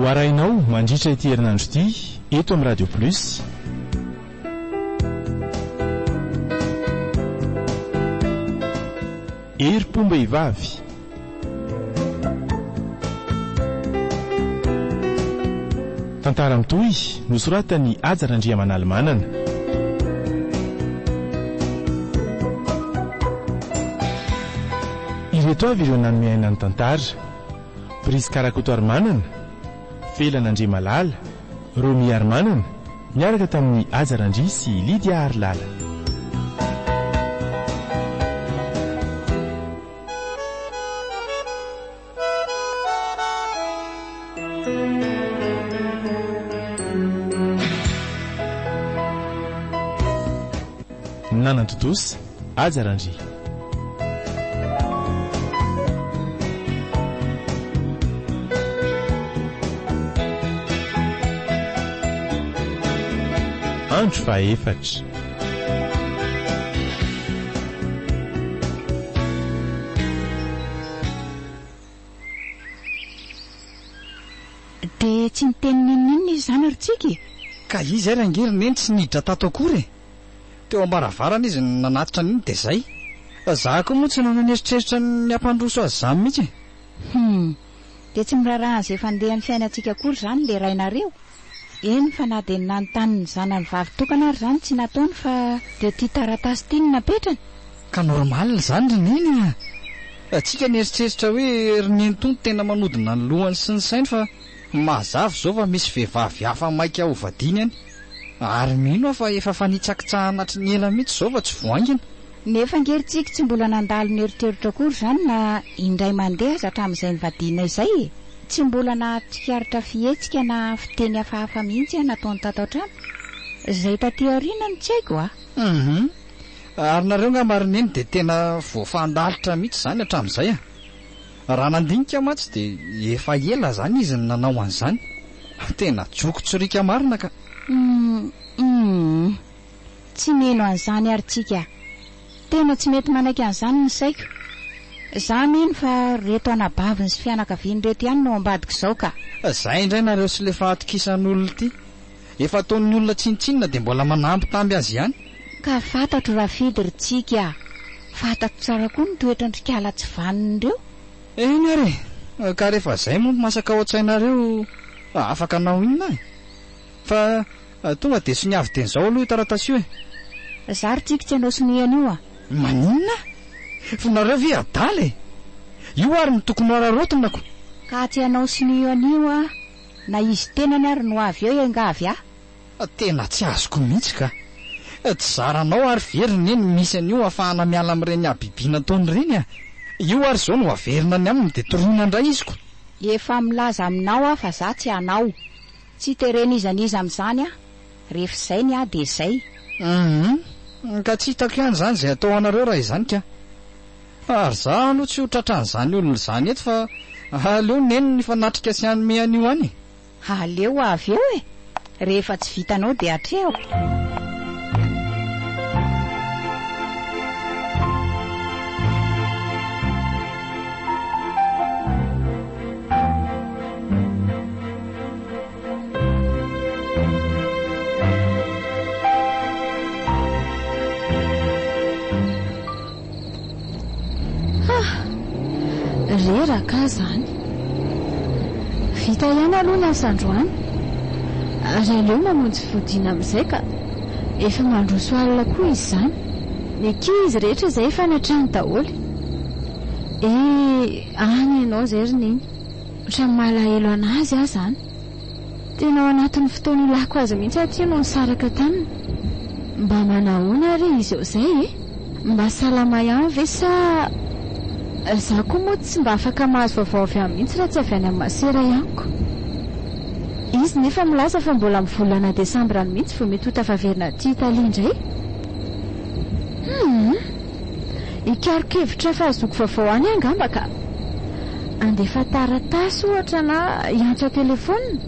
Ho arahinao mandritra ity herinandro ity eto amin'ny Radio Plus. Herim-pom-behivavy. Tantara mitohy nosoratan'i Haja Randriamanalimanana. Ireto avy ireo nanome aina ny tantara, Prisca Rakotoarimanana, Felana Andriamalala, Romy Harimanana, niaraka tamin'i Haja Randria sy Lydia Harilala. Nanantontosa, Haja Randria. Andro fahaefatra. Dia tsy niteny n'inon'inona izy izany ry Tsiky e? Ka izy ary ange ry Neny tsy niditra tato akory e! Teo am-baravarana izy no nanatitra an'iny dia izay. Za koa moa tsy nanan'eritreritra ny hampandroso azy izany mihitsy e! Hum! Dia tsy miraharaha an'izay fandehan'ny fiainantsika akory izany ilay rainareo? Eny fa na dia ny nanontany ny zanany vavy tokana ary izany tsy nataony fa dia ity taratasy ity no napetrany. Ka normal izany ry Neny a! Tsika nieritreritra hoe ry Neny tony tena manodina ny lohany sy ny sainy fa mazava izao fa misy vehivavy hafa maika ho vadiany any. Ary mino aho fa efa fanitsakitsahana hatry ny ela mihitsy izao fa tsy vao haingana. Nefa ange ry Tsiky tsy mbola nandalo nieritreritra akory izany na indray mandeha aza hatramin'izay nivadianay izay e! Tsy mbola nahatsikaritra fihetsika na fiteny hafahafa mihitsy aho nataony tato an-trano. Izay taty aoriana no tsy haiko a! Hum! Ary nareo angamba ry Neny dia tena voafandalitra mihitsy izany hatramin'izay a! Raha nandinika mantsy dia efa ela izany izy no nanao an'izany. Tena joko tsoriaka marina ka! Hum! Hum! Tsy mino an'izany ary tsika. Tena tsy mety manaiky an'izany ny saiko. Za mino fa reto anabaviny sy fianakaviany reto ihany no ambadik'izao ka. Zay indray nareo sy le fahatokisan'olona ity. Efa ataon'ny olona tsinontsinona dia mbola manambitamby azy ihany. Ka fantatro Rafidy ry Tsiky a! Fantatro tsara koa ny toetran-dry kala tsy vanona ireo. Eny ary e! Ka rehefa zay moa no masaka ao an-tsainareo afaka hanao inona e? Fa Tonga dia soniavy dieny izao aloha io taratasy io e! Za ry Tsiky tsy hanao sonia an'io a! Maninona? Fa nareo ve adala e! Io ary no tokony ho araraotina ko! Ka tsy hanao sonia an'io aho na izy tenany ary no avy eo hiangavy ahy. Tena tsy azoko mihitsy ka! Tsy zaranao ary ve ry Neny misy an'io ahafahana miala amin'ireny habibiana ataony ireny a! Io ary izao no averina any aminy dia toriana indray izy ko! Efa milaza aminao aho fa za tsy hanao. Tsy terena iza n'iza amin'izany aho. Rehefa izay ny ahy dia izay. Hum, ka tsy hitako ihany izany izay atao anareo raha izany ka. Ary za aloha tsy ho tratran'izany olona izany eto fa aleo neny no hifanatrika sy hanome an'io any e. Aleo avy eo e! Rehefa tsy vitanao dia atrehako. Reraka aho izany. Vita ihany aloha ny asa androany. Ary aleo mamonjy fodiana amin'izay ka. Efa mandroso alina koa izy izany. Ny ankizy rehetra izay efa any an-trano daholo. Eh, any ianao izay ry Neny. Ohatran'ny malahelo an'azy aho izany. Tena ao anatin'ny fotoana ilako azy mihitsy aho ity no nisaraka taminy. Mba manahoana re izy eo izay e? Mba salama ihany ve sa. Izaho koa moa tsy mba afaka mahazo vaovao avy aminy mihitsy raha tsy avy any amin'i masera ihany ko. Izy nefa milaza fa mbola amin'ny volana desambra any mihitsy vao mety ho tafaverina aty Italia indray. Humm. Hikaroka hevitra fahazoako vaovao any aho angamba ka. Handefa taratasy ohatra na hiantso an-telefaonina.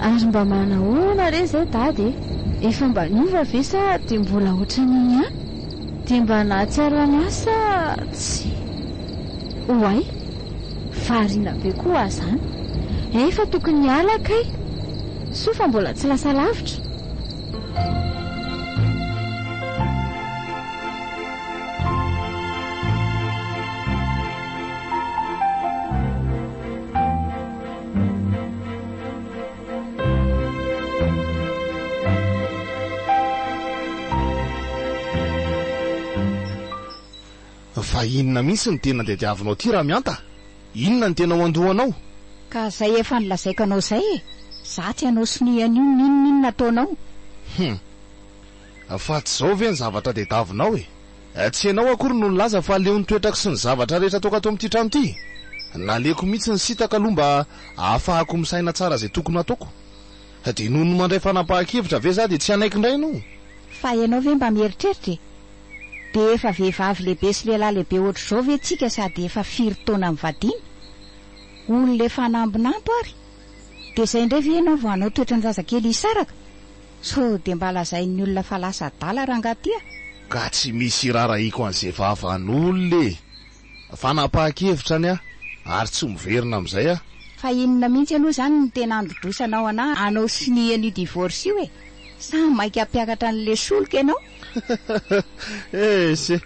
Ary mba manahoana re izay dada e? Efa mba niova ve sa dia mbola ohatran'iny ihany? Dia mba nahatsiaro an'ahy sa tsia? Oay! Variana be koa aho izany. Efa tokony hiala kay! Soa fa mbola tsy lasa lavitra. Fa inona mihitsy no tena tadiavinao aty Ramihanta? Inona no tena ao an-dohanao? Ka zay efa nolazaiko anao zay e! Za tsy hanao sonia an'io n'inon'inona ataonao. Hum. Fa tsy izao ve ny zavatra tadiavinao e? Tsy ianao akory no nilaza fa leo ny toetrako sy ny zavatra rehetra ataoko ato amin'ity trano ity. Naleoko mihitsy nisintaka aloha mba ahafahako misaina tsara izay tokony hataoko. Dia noho ny mandray fanapahan-kevitra ve za dia tsy hanaiky indray ianao? Fa ianao ve mba mieritreritra e? Dia efa vehivavy lehibe sy lehilahy lehibe ohatr'izao ve tsika sady efa firy taona nivadiana? Olona efa anambinanto ary? Dia izay indray ve ianao vao hanao toetran-jazakely hisaraka? Sao dia mba lazain'ny olona fa lasa adala rangahy ty a! Ka tsy misy irarahiako an'izay vavan'olona e! Fanapahan-kevitra ny ahy ary tsy miverina amin'izay aho. Fa inona mihitsy aloha izany no tena androdrosanao anah hanao sonia an'io divorce io e? Sa maika hampiakatra an'ilay solika ianao? Ese!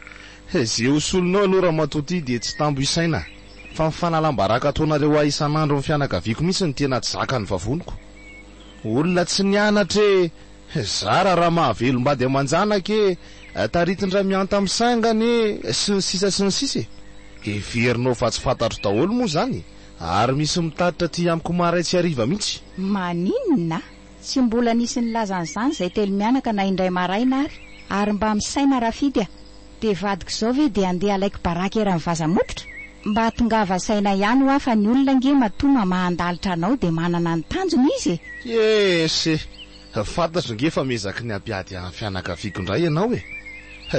Ze ho solonao aloha ramatoa ty dia tsy tambo isaina fa ny fanalam-baraka ataonareo ahy isan'andro amin'ny fianakaviako mihitsy no tena tsy zakan'ny vavoniko. Olona tsy nianatra e! Zara raha mahavelom-bady aman-janaka e! Taritin-dRamihanta misangana e! Sy ny sisa sy ny sisa e! Heverinao fa tsy fantatro daholo moa izany? Ary misy mitatitra aty amiko maray-tsy hariva mihitsy. Maninona? Tsy mbola nisy nilaza an'izany izay telomianaka na indray maraina ary. Ary mba misaina Rafidy a! Dia vadiko izao ve dia andeha alaiko baraka eran'ny vaza-mototra? Mba tongava saina ihany hoa fa ny olona ange matoa mamahan-dalitra anao dia manana ny tanjony izy e! Yes e! Fantatro nge fa miezaky ny hampiady ahy fianakaviako indray ianao e!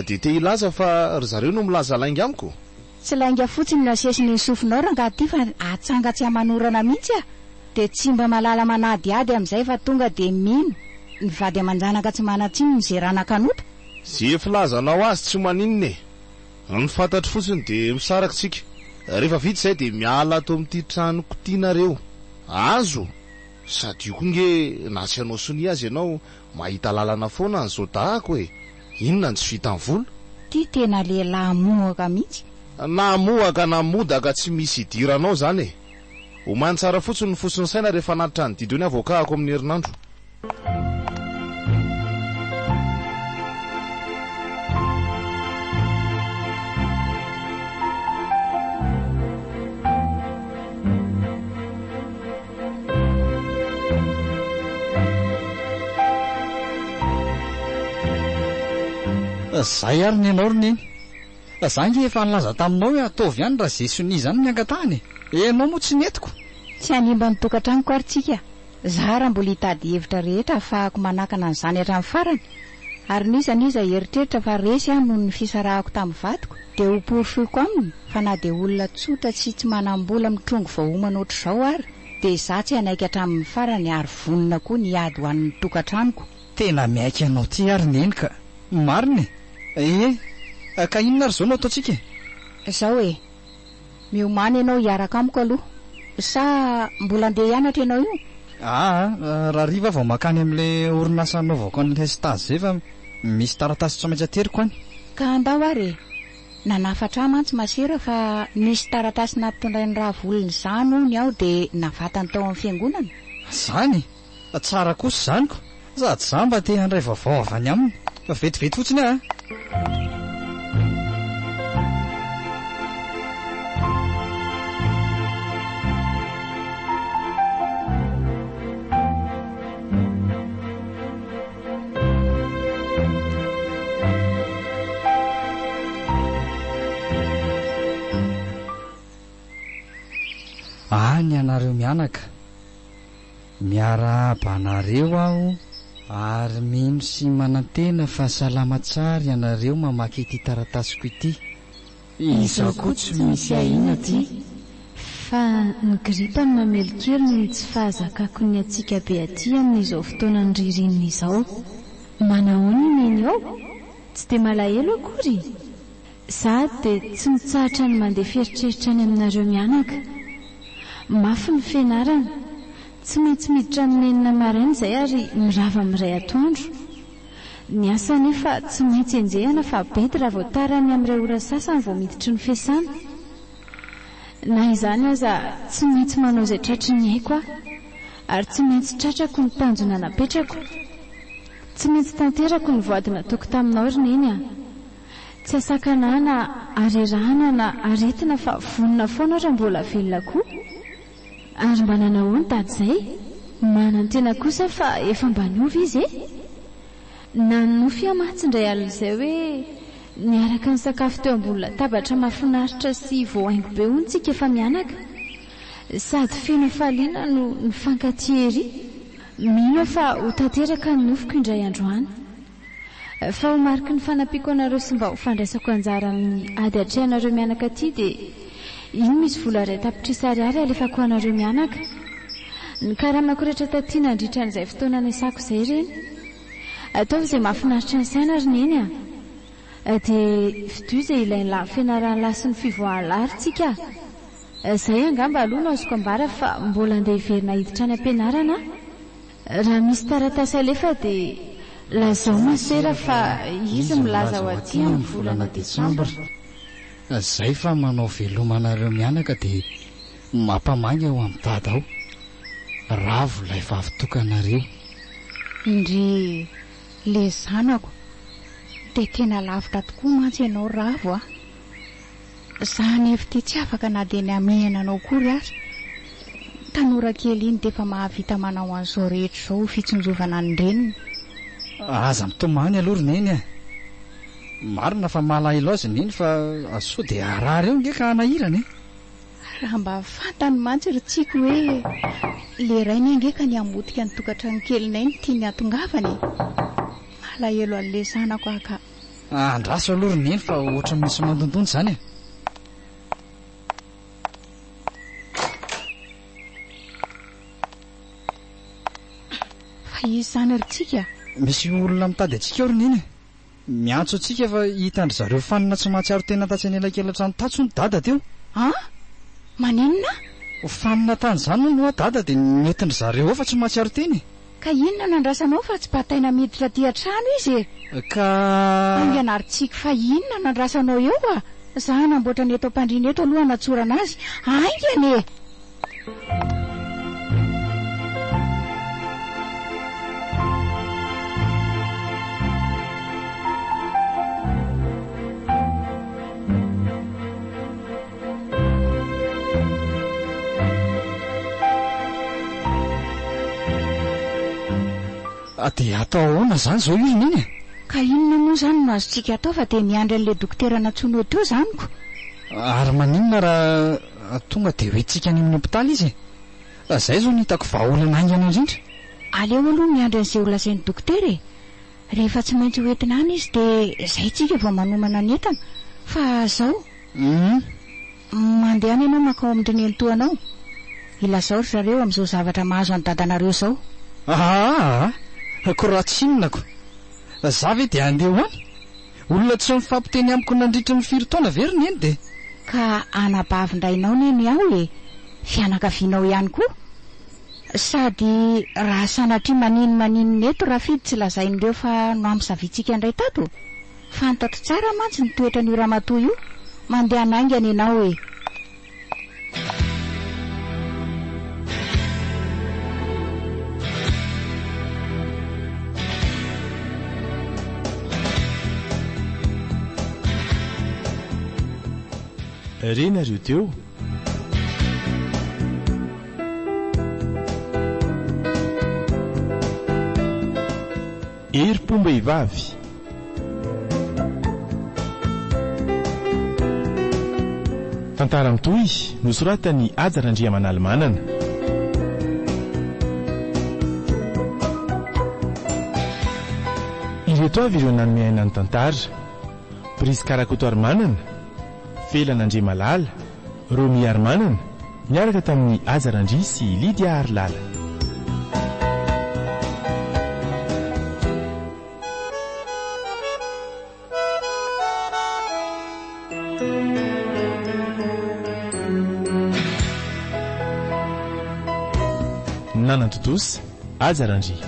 Dia te hilaza fa ry zareo no milaza lainga amiko? Tsy lainga fotsiny no asesiny ny sofinao rangahy ty fa atsanga tsy aman'orana mihitsy a! Dia tsy mba malala manadihady amin'izay fa tonga dia mino ny vady aman-janaka tsy manan-tsiny no zerana kanota? Ze filazanao azy tsy maninona e! Ny fantatro fotsiny dia misaraka tsika. Rehefa vita izay dia miala ato amin'ity tranoko ity nareo. Azo? Sady io koa nge na tsy hanao sonia aza ianao mahita lalana foana ny zodahako e! Inona no tsy vitan'ny vola? Ty tena lehilahy mohaka mihitsy. Na mohaka na modaka tsy misy idiranao zany e! Omany tsara fotsiny ny fo sy ny saina rehefa hanatitra ny didy eo ny avocat-ako amin'ny herinandro. Zay ary ny anao ry neny. Za nge efa nilaza taminao hoe ataovy ihany raha ze sonia izany ny angatahana e. Enao moa tsy nentiko. Tsy hanimba ny tokantranoko ary tsika. Za raha mbola hitady hevitra rehetra ahafahako manakana an'izany hatramin'ny farany. Ary n'iza n'iza hieritreritra fa resy aho noho ny fisarahako tamin'ny vadiko dia ho porofoiko aminy fa na dia olona tsotra sy tsy manam-bola mitrongy vao homana ohatr'izao ary dia izaho tsy hanaiky hatramin'ny farany ary vonona koa ny hiady ho an'ny tokantranoko. Tena miaiky anao ty ary Neny ka! Marina e! Ee, ka inona ary izao no ataontsika e? Izao e! Miomàna ianao hiaraka amiko aloha. Sa mbola andeha hianatra ianao io? Aa, rahariva aho vao mankany amin'ilay orinasa hanaovako an'ilay stage izay fa misy taratasy tsy maintsy ateriko any. Ka andao ary e! Nanafatra ahy mantsy masera fa nisy taratasy nampitondrain'i Ravolona izany hono aho dia navatany tao amin'ny fiangonana. Izany? Tsara kosa izany ko! Sady za mba te handray vaovao avy any aminy. Vetivety fotsiny aho a! Any ianareo mianaka. Miarahaba anareo aho ary mino sy manantena fa salama tsara ianareo mamaky ity taratasiko ity. Izaho koa tsy misy ahiana aty. Fa ny gripa no mamely kely noho ny tsy fahazakako ny hatsiaka be aty amin'izao fotoanan'ny ririnina izao. Manahoana i Neny ao? Tsy dia malahelo akory? Za dia tsy mitsahatra ny mandefa eritreritra any aminareo mianaka. Mafy ny fianarana. Tsy maintsy miditra amin'ny enina maraina izay ary mirava amin'ny iray atoandro. Ny asa anefa tsy maintsy enjehina fa bedy raha vao tara ny amin'ny iray ora sasany vao miditry ny fiasana. Na izany aza tsy maintsy manao izay tratry ny aiko aho. Ary tsy maintsy tratrako ny tanjona napetrako. Tsy maintsy tanterako ny voady nataoko taminao ry Neny a! Tsy asakana ahy na harerahana na aretina fa vonona foana aho raha mbola velona koa. Ary mba nanahoana dada izay? Manantena kosa aho fa efa mba niova izy e! Nanonofy aho mantsy indray alina izay hoe niaraka nisakafo teo ambony latabatra mahafinaritra sy voahaingo be hono tsika efa mianaka. Sady feno hafaliana no nifankatia ery. Mino aho fa ho tanteraka ny nofiko indray andro any. Fa ho mariky ny fanampiako anareo sy mba ho fandraisako anjara amin'ny ady atrehanareo mianaka aty dia iny misy vola 1 tapitrisa ariary alefako ho anareo mianaka. Ny karamako rehetra taty nandritra an'izay fotoana niasako izay ireny. Ataovy izay mahafinaritra ny saina ry Neny a! Dia fidio izay ilain'lah amin'ny fianaran'lah sy ny fivoahan'lah ry tsika a! Izay angamba aloha no azoko ambara fa mbola andeha hiverina hiditra any am-pianarana aho. Raha misy taratasy alefa dia lazao masera fa izy milaza ho aty amin'ny volana desambra. Zay fa manao veloma anareo mianaka dia mampamangy ao amin'ny dada ao. Ravo ilay vavy tokanareo. Ndry le zanako dia tena lavitra tokoa mantsy ianao Ravo a! Za anefa ity tsy afaka na dia ny hamehana anao akory aza. Tanora kely iny dia efa mahavita manao an'izao rehetra izao ho fitsinjovana ny reniny. Aza mitomany aloha ry Neny a! Marina fa malahelo azy Neny fa sao dia harary eo nge ka hanahirana e! Raha mba fantany mantsy ry Tsiky hoe le rainy ange ka ny hamotika ny tokantrano kelinay no tiany hatongavana e! Malahelo an'le zanako aho ka. Andraso aloha ry Neny fa ohatran'ny misy mandondona izany e! Fa iza izany ry Tsiky a? Misy olona mitady antsika ao ry Neny e! Miantso antsika fa hitan-dry zareo fanina tsy mahatsiaro tena tatsy anelakelan-trano tatsy hono Dada teo. An? Maninona? Fanina tany izany hono hoa Dada dia nentin-dry zareo ao fa tsy mahatsiaro tena e! Ka inona no andrasanao fa tsy bataina miditra aty an-trano izy e! Ka. Haingana ary Tsiky fa inona no andrasanao eo a! Za hanamboatra ny eto am-pandriana eto aloha hanatsorana azy. Haingana e! Dia atao ahoana izany izao io ry Neny e? Ka inona moa izany no azontsika atao fa dia miandry an'ilay dokotera nantsoinao teo izany ko. Ary maninona raha tonga dia hoentintsika any amin'ny hopitaly izy e? Izay izao no hitako vahaolana haingana indrindra. Aleo aloha miandry an'izay holazain'ny dokotera e! Rehefa tsy maintsy hoentina any izy dia izay tsika vao manomana ny entana. Fa izao. Hum. Mandehana ianao mankao amin-dry nenitoanao. Ilazao ry zareo amin'izao zavatra mahazo an'i dadanareo izao. Aa! Ko raha tsy inona ko! Za ve dia handeha ho any? Olona tsy nifampiteny amiko nandritry ny firy taona ve ry neny dia. Ka anabavin-drainao neny ao e! Fianakavianao ihany koa! Sady raha sanatria maninomaninona eto Rafidy tsy lazain'ireo fa nohampisaviantsika indray tato? Fantatro tsara mantsy ny toetran'io ramatoa io, mandehana haingana ianao e! Renareo teo. Herim-pom-behivavy. Tantara mitohy, nosoratan'i Haja Randriamanalimanana. Ireto avy ireo nanome aina ny tantara, Prisca Rakotoarimanana, Felana Andriamalala, Romy Harimanana, niaraka tamin'i Haja Randria sy Lydia Harilala. Nanatontosa, Haja Randria.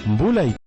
Mbola.